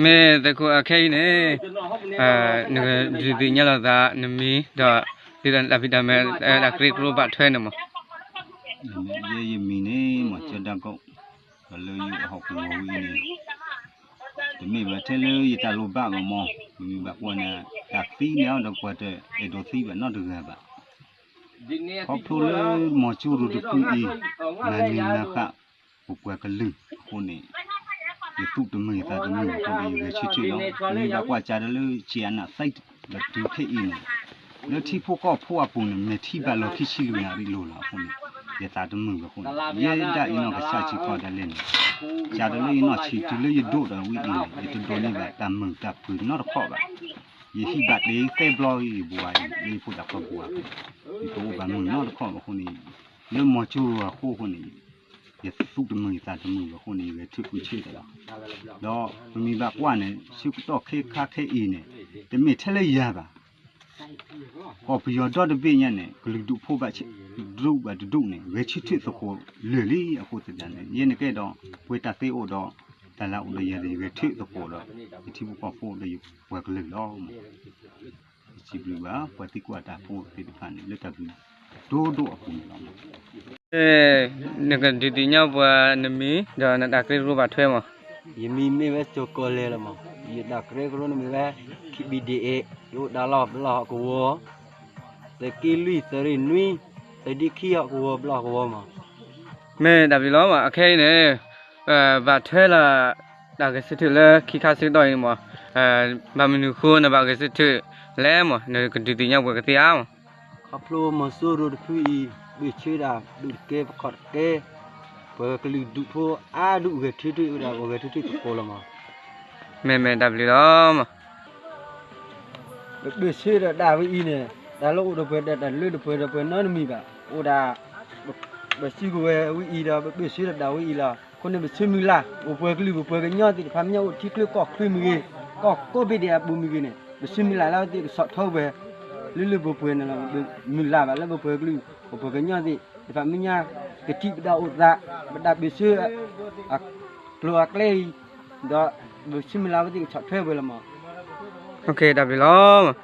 မ့ၢ်သ့ၣ်ခိၣ်အခဲအံၤန့ၣ်, နကဒုးသ့ၣ်ညါလိာ်သးနမံၤဒီး ဒုးတၢ်ဖံးတၢ်မၤ တၢ်ကရၢကရိဘၣ်ထွဲန့ၣ်မး. ယဲယမံၤန့ၣ် မီၤကၠီဒၣ်ကိၣ်, ဒီးလၢယအိၣ်ဟီၣ်ကဝီၤဝဲအံၤန့ၣ် တမ့ၢ်ဘၣ်ထဲလၢယတၢ်လိၣ်ဘၣ်ဘၣ်မး, မ့မ့ၢ်ဘၣ်ကွၢ်န့ၣ် တၢ်သံန့ၣ်ဒီးပှၤတအဲၣ်ဒိးသံဘၣ်နီတဂၤဘၣ်. ခီဖျိလၢမီၤကၠိရိၤတဖုအံၤ မၤနၢၤမၤဃာ် ပပှၤကလုာ်အဃိန့ၣ် ယသူၣ်တမုာ်ယသးတမုာ်အဃိဒီး ယဂဲၤဆၢထၢၣ်လီၤ. မ့ၢ်ဘၣ်ကွၢ်ကၢ်ဒီးလၢကၠံအနးသံဒီးတုၤခဲအံၤန့ၣ် လၢထံဖိကီၢ်ဖိအပူၤန့ၣ် မဲာ်ထံဘၣ်လီၤခံဆံလွံၢ်နၣ်ရံၣ်လိၤလီၤအဃိန့ၣ် ယသးတမုာ်ဘၣ်အဃိန့ၣ် ယဲဒၣ်အံၤနီၢ်ကစၢ်ထံကီၢ်ဒၣ်လဲာ်န့ၣ် ကၢ်ဒီးလၢယနီၢ်ဆံးတုၤလၢယဒိၣ်ဒီးဝဲအံၤန့ၣ် ယတဒိးန့ၢ်ဘၣ်တၢ်မုာ်တၢ်ပၢၤနီတခီဘၣ်. ယဟံးဘၣ်တ့သဲဘျီယဘှါအံၤ လၢယဖိသၣ်ခွါဘှါအဃိန့ၣ် ယတအိၣ်ဘၣ်မုာ်နီတခီဘၣ်အဃိန့ၣ် လၢမီၤကၠိရိၤအဃိအဃိန့ၣ် ယသူၣ်တမုာ်ယသးတမုာ်ဘၣ်အဃိန့ၣ် ယဂဲၤဆၢထၢၣ်ပူၤဆ့ၣ်တၢ်လီၤ. ဒီးပမ့ၢ်ဘၣ်ကွၢ်န့ၣ် ဆၢကတီၢ်ခဲခါခဲအံၤန့ၣ် တမ့ၢ်ထဲလၢယၤဘၣ် ကီၢ်ပယီၤဒီတဘ့ၣ်ညါန့ၣ် ကလုာ်ဒူၣ်ဖိဘၣ်ဆ့ ဒူၣ်ဘၣ်တဒူၣ်န့ၣ် ဂဲၤဆၢထၢၣ်သကိးလၢာ်လံအဃိသတးန့ၣ် ယဲန့ၣ်ကဲဒီး ပဝဲတၢ်သ့အိၣ်ဒီး တၢ်လၢအိၣ်ဒီးယၤဒီး ယဂဲၤဆၢထၢၣ်သကိးဒီး ယထံဖိကီၢ်ဖိဒီးယပှၤကလုာ်လီၤ. ယစံးဘျုးဘၣ် ပှၤသံကွၢ်တၢ်ဖိသ့ၣ်တဖၣ်န့ၣ် လၢတၢ်ဘျုးဒိၣ်ဒိၣ်အပူၤန့ၣ်လီၤ. နကဒုးသ့ၣ်ညါပှၤနမံၤ ဒီးနတၢ်ကရၢကရိဘၣ်ထွဲမး. ယမံၤမ့ၢ်ဝဲကၠိၤကီၢ်လဲၣ်လီၤမး. ယတၢ်ကရၢကရိန့ၣ်မ့ၢ်ဝဲ ခံဘံၣ်ဒ့ၣ်အ့ၣ် ယအိၣ်ဒၣ်လီၢ်ဘျီၣ်ဟီၣ်ကဝီၤ သုးက့လွံၢ် သုးရ့ၣ်နွံ သုးဒ့ခံဟီၣ်ကဝီၤဘျီၣ်ဟီၣ်ကဝီၤမး. မ့ၢ်တၢ်ဘျုးလီၤမး. အခဲအံၤန့ၣ် ဘၣ်ထွဲလၢ တၢ်ဂဲၤဆၢထၢၣ်လၢခံခါဆၢကတီၢ်အံၤန့ၣ်မး ဘၣ်မနုၤအဃိနဘၣ်ဂဲၤဆၢထၢၣ်လဲၣ်မး နကဒုးသ့ၣ်ညါပှၤကသ့ဧါမး. ခီဖျိမီၤစိရိၤတဖုအံၤ ဘၣ်ဆၢတၢ်ဒုးတကဲပခီၣ်တကဲ ပှၤကလုာ်ဒူၣ်ဖိအါဒူၣ်ဂဲၤဆၢထၢၣ်ဝဲဒၣ် ပှၤဂဲၤဆၢထၢၣ်သကိးလီၤမး. မ့ၢ်မ့ၢ်တၢ်ဘျုးလီၤမး. ပဘၣ်ဆၢဒီးဒၣ်ဝဲအံၤန့ၣ် တၢ်လၢအိၣ်ဒီးပှၤဒီးတၢ်လၢဒီးပှၤဒီးပှၤနီတမံၤဘၣ်. အိၣ်ဒၣ် ပစုကဝဲၤဝဲအံၤဒီး ပဘၣ်ဆၢဒီးဒၣ်ဝဲအံၤလီၤ. အဃိန့ၣ် ပဆၢမုၢ်လၢ် ပပှၤကလုာ်ပပှၤကညီသ့ၣ်တဖၣ် မ့ၢ်အိၣ်ထံချၢကီၢ်ချၢမ့ၢ်ဂ့ၤ ကီၢ်ကိးဘ့ၣ်ဒဲးအပူၤမ့ၢ်ဂ့ၤန့ၣ် ပဆၢမုၢ်လၢ်လၢအဝဲသ့ၣ်ကဆီၣ်ထွဲပှဲၤ လၢလၢပှဲၤပှဲၤန့ၣ်လီၤ. ပမုၢ်လၢ်ဘၣ်လၢပပှၤကလုာ် ပပှၤကညီသ့ၣ်တဖၣ် မ့ၢ်ညါ ကထံၣ်ပဒၣ်အိၣ်သး ပဒၣ်ဘၣ်ဆၢ အကျိၤအကျဲအံၤ ဒီးပဆၢမုၢ်လၢ်အဝဲသ့ၣ်ကဆီၣ်ထွဲပှဲၤလီၤမး. တၢ်ဘျုးလီၤ.